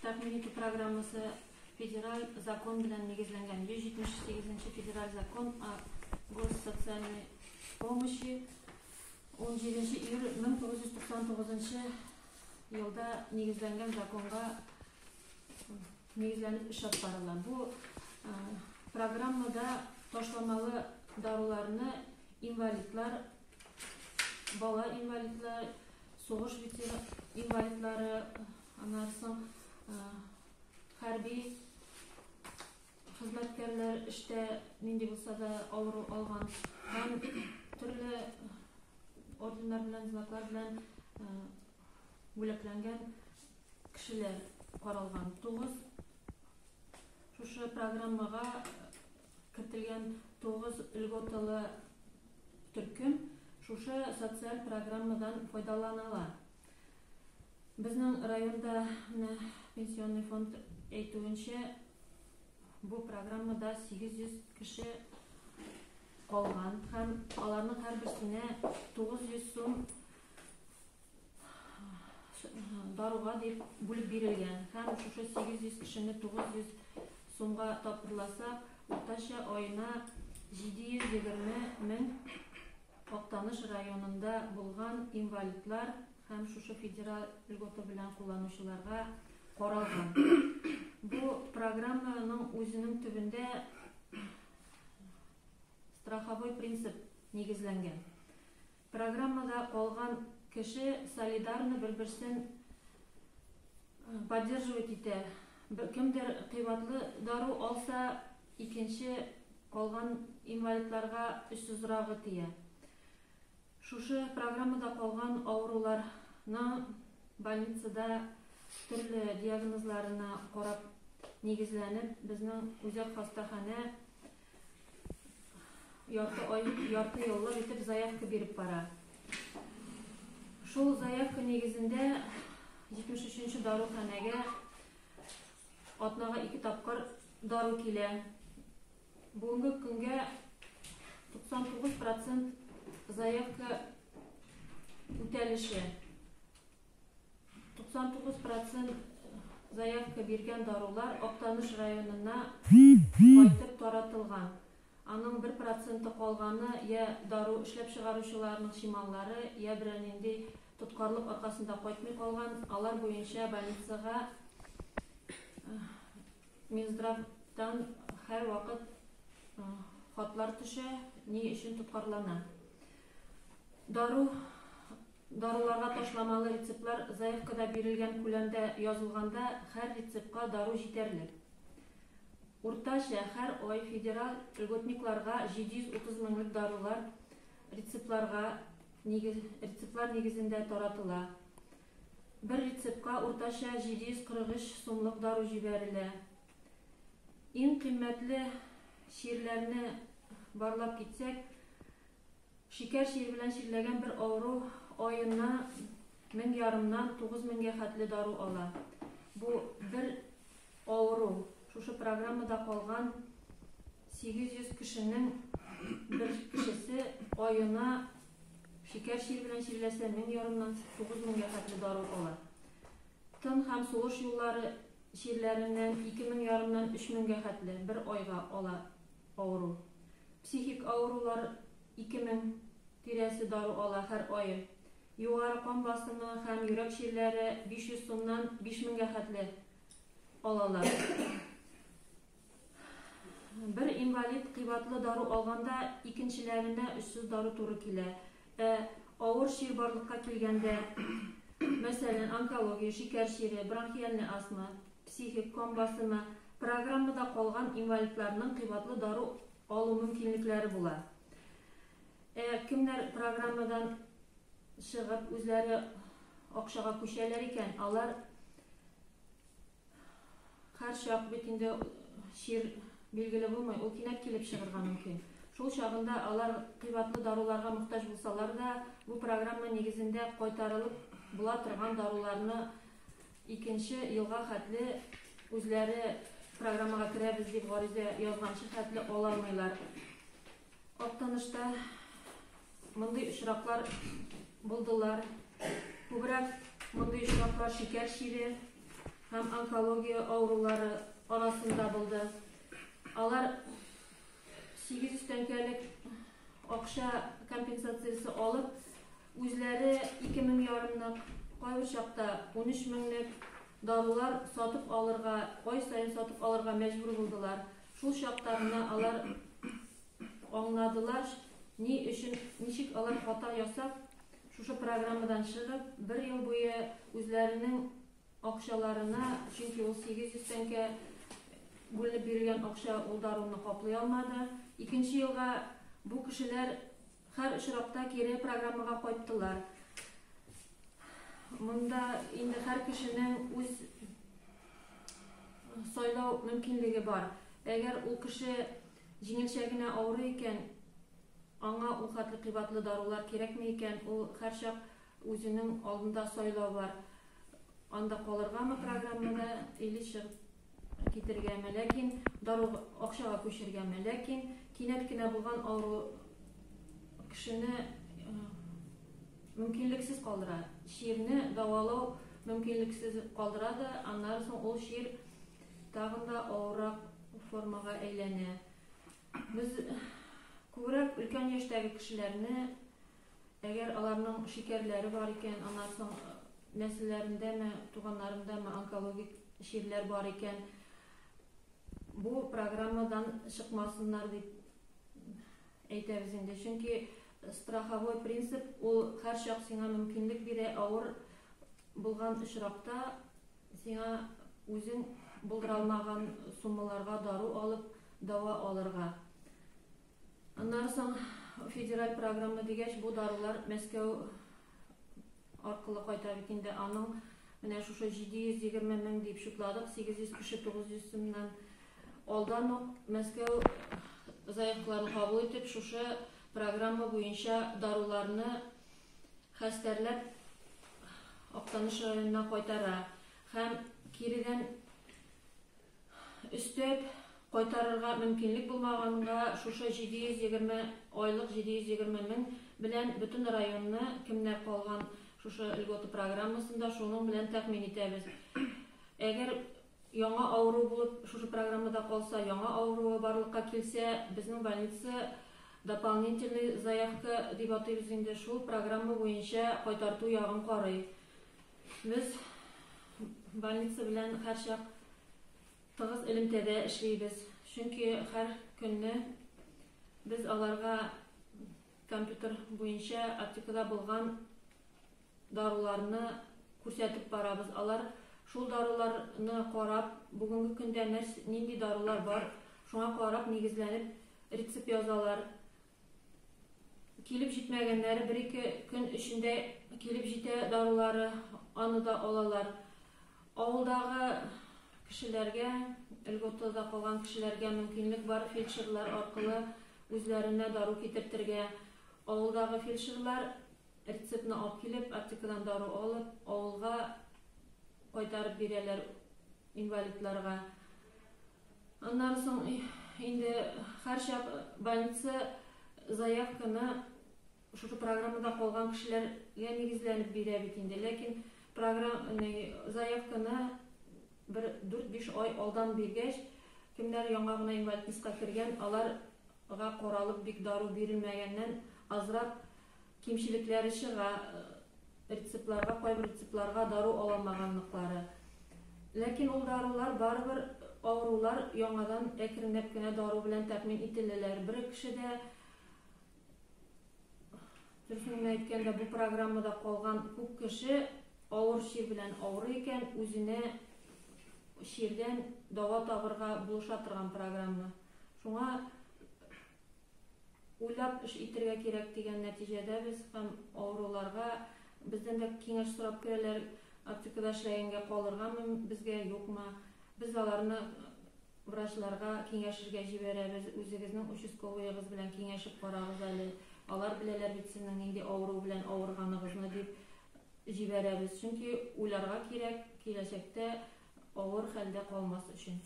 тәэмин итү программасы федераль закон белән нигезләнгән. 178 федераль закон о госсоциальной помощи 17 июль 1999 елда нигезләнгән законга нигезләнеп эш алып барыла. Бу программада ташламалы даруларны инвалидлар, бала инвалидлар, сугыш инвалидлары, аннан соң хәрби хезмәткәрләр эштә нинди булса да авыру алган һәм төрле орденнар белән, знаклар белән бүләкләнгән кешеләр каралган. 9 шушы программага кертелгән 9 льготалы төркем шушы социаль программадан файдаланалар. Безнең районда менә пенсионный фонд әйтүенчә, бу программада 800 кеше калган һәм аларның һәрберсенә 900 сум даруга дип бүлеп бирелгән. Һәм шушы 800 кешене 900 сумга тапкырласак, уртача аена 720 мең Актаныш районында булган инвалидлар һәм шушы федераль льгота белән кулланучыларга каралган. Бу программаның үзенең төбендә страховой принцип нигезләнгән. Программада калган кеше солидарно бер-берсен поддерживать итә. Кемдер кыйбатлы дару алса, икенче калган инвалидларга очсызрагы тия. Шушы программада калган авыруларны больницада төрле диагнозларына карап нигезләнеп, безнең үзәк хастаханә ярты ай, ярты еллык итеп заявка биреп бара. Шул заявка нигезендә 73 даруханәгә атнага 2 тапкыр дару килә. Бүгенге көнгә 99% заявка үтәлеше. 99% заявка биргән дарулар Актаныш районына кайтып таратылган. Аның 1% калганы я дару эшләп чыгаручыларның чималлары, я берәр нинди тоткарлык аркасында кайтмый калган. Алар буенча больницага Минздравтан һәрвакыт хатлар төшә, ни өчен тоткарлана. Дару даруларга ташламалы рецептлар заявкада бирелгән күләмдә язылганда һәр рецептка дару җитәрлек. Уртача һәр ай федераль льготникларга 730 меңлек дарулар рецептларга рецептлар нигезендә таратыла. Бер рецептка уртача 743 сумлык дару җибәрелә. Иң кыйммәтле чирләрне барлап китсәк, шикәр чире белән чирләгән бер авыру аена 1500-нан 9000-гә хәтле дару ала. Бу бер авыру. Шушы программада калган 800 кешенең бер кешесе аена шикәр чире белән чирләсә 1500-нан 9000-гә хәтле дару ала. Тын һәм сулыш юллары чирләреннән 2500-нан 3000-гә хәтле бер айга ала авыру. Психик авырулар 2000 тирәсе дару ала һәр ае. Югары кан басымы һәм йөрәк чирләре 500 сумнан 5000-гә хәтле алалар. Бер инвалид кыйбатлы дару алганда икенчеләренә очсыз дару туры килә. Ә авыр чир барлыкка килгәндә, мәсәлән, онкология, шикәр чире, бронхиальный астма, психик кан басымы, программада калган инвалидларның кыйбатлы дару алу мөмкинлекләре була. Ә кемнәр программадан чыгып үзләре акчага күчәләр икән, алар һәр чак бит инде чир билгеле булмый, ул кинәт килеп чыгырга мөмкин. Шул чагында алар кыйбатлы даруларга мохтаҗ булсалар да, бу программа нигезендә кайтарылып була торган даруларны икенче елга хәтле үзләре программага керәбез дип гариза язганчы хәтле ала алмыйлар. Актанышта мондый очраклар булдылар. Күбрәк мондый очраклар шикәр чире һәм онкология авырулары арасында булды. Алар 800 тәңкәлек акча компенсациясе алып, үзләре 2 мең ярымлык, кайбер чакта 13 меңлек дарулар сатып алырга, ай саен сатып алырга мәҗбүр булдылар. Шул чакта гына алар аңладылар, ни өчен, ничек алар хата ясап, шушы программадан чыгып, бер ел буе үзләренең акчаларына, чөнки ул 800 тәңкә бүленеп бирелгән акча ул даруны каплый алмады. Икенче елга бу кешеләр һәр очракта кире программага кайттылар. Монда инде һәр кешенең үз сайлау мөмкинлеге бар. Әгәр ул кеше җиңелчә генә авырый икән, аңа ул хәтле кыйбатлы дарулар кирәкми икән, ул һәрчак үзенең алдында сайлау бар. Анда калыргамы программада или чыгып китергәме, ләкин дару акчага күчергәме, ләкин кинәт кенә булган авыру кешене мөмкинлексез калдыра. Чирне дәвалау мөмкинлексез калдыра да, аннары соң ул чир тагын да авыррак формага әйләнә. Без күбрәк өлкән яшьтәге кешеләрне, әгәр аларның шикәрләре бар икән, аннан соң нәселләрендәме, туганнарындамы онкологик чирләр бар икән, бу программадан чыкмасыннар дип әйтәбез инде. Чөнки страховой принцип ул һәрчак сиңа мөмкинлек бирә, авыр булган очракта сиңа үзең булдыра алмаган суммаларга дару алып, дәва алырга. Аннары соң федераль программа дигәч, бу дарулар Мәскәү аркылы кайта бит инде. Аның менә шушы 720 мең дип чутладык, 800 кеше 900 сумнан алдан ук Мәскәү заявкаларын кабул итеп, шушы программа буенча даруларны хәстәрләп Актаныш районына кайтара һәм киредән өстәп кайтарырга мөмкинлек булмаганга шушы 720 айлык 720 мең белән бөтен районны, кемнәр калган шушы льгота программасында, шуның белән тәэмин итәбез. Әгәр яңа авыру булып шушы программада калса, яңа авыруы барлыкка килсә, безнең больница дополнительный заявка дип атыйбыз инде, шул программа буенча кайтарту ягын карый. Без больница белән һәрчак тыгыз элемтәдә эшлибез. Чөнки һәр көнне без аларга компьютер буенча аптекада булган даруларны күрсәтеп барабыз. Алар шул даруларны карап, бүгенге көндә нинди дарулар бар, шуңа карап нигезләнеп рецепт язалар. Килеп җитмәгәннәре бер-ике көн эчендә килеп җитә дарулары, аны да алалар. Авылдагы кешеләргә, льготада калган кешеләргә мөмкинлек бар фельдшерлар аркылы үзләренә дару китертергә. Авылдагы фельдшерлар рецептны алып килеп, аптекадан дару алып, авылга кайтарып бирәләр инвалидларга. Аннары соң инде һәрчак больница заявканы шушы программада калган кешеләргә нигезләнеп бирә бит инде. Ләкин заявканы бер 4-5 ай алдан биргәч, кемнәр яңа гына инвалидностька кергән, аларга каралып бик дару бирелмәгәннән азрак кимчелекләре чыга, рецептларга, кайбер рецептларга дару ала алмаганлыклары. Ләкин ул дарулар барыбер авырулар яңадан әкренләп кенә дару белән тәэмин ителәләр. Бер кеше дә, дөресен генә әйткәндә, бу программада калган күп кеше авыр чир белән авырый икән, үзенә чирдән дәва табырга булыша торган программа. Шуңа уйлап эш итәргә кирәк дигән нәтиҗәдә без һәм авыруларга бездән дә киңәш сорап керәләр, аптекада эшләгәнгә калыргамы безгә, юкмы. Без аларны врачларга киңәшергә җибәрәбез, үзегезнең участковыегыз белән киңәшеп карагыз әле, алар беләләр бит сезнең нинди авыру белән авырганыгызны дип җибәрәбез. Чөнки уйларга кирәк, киләчәктә авыр хәлдә калмас өчен.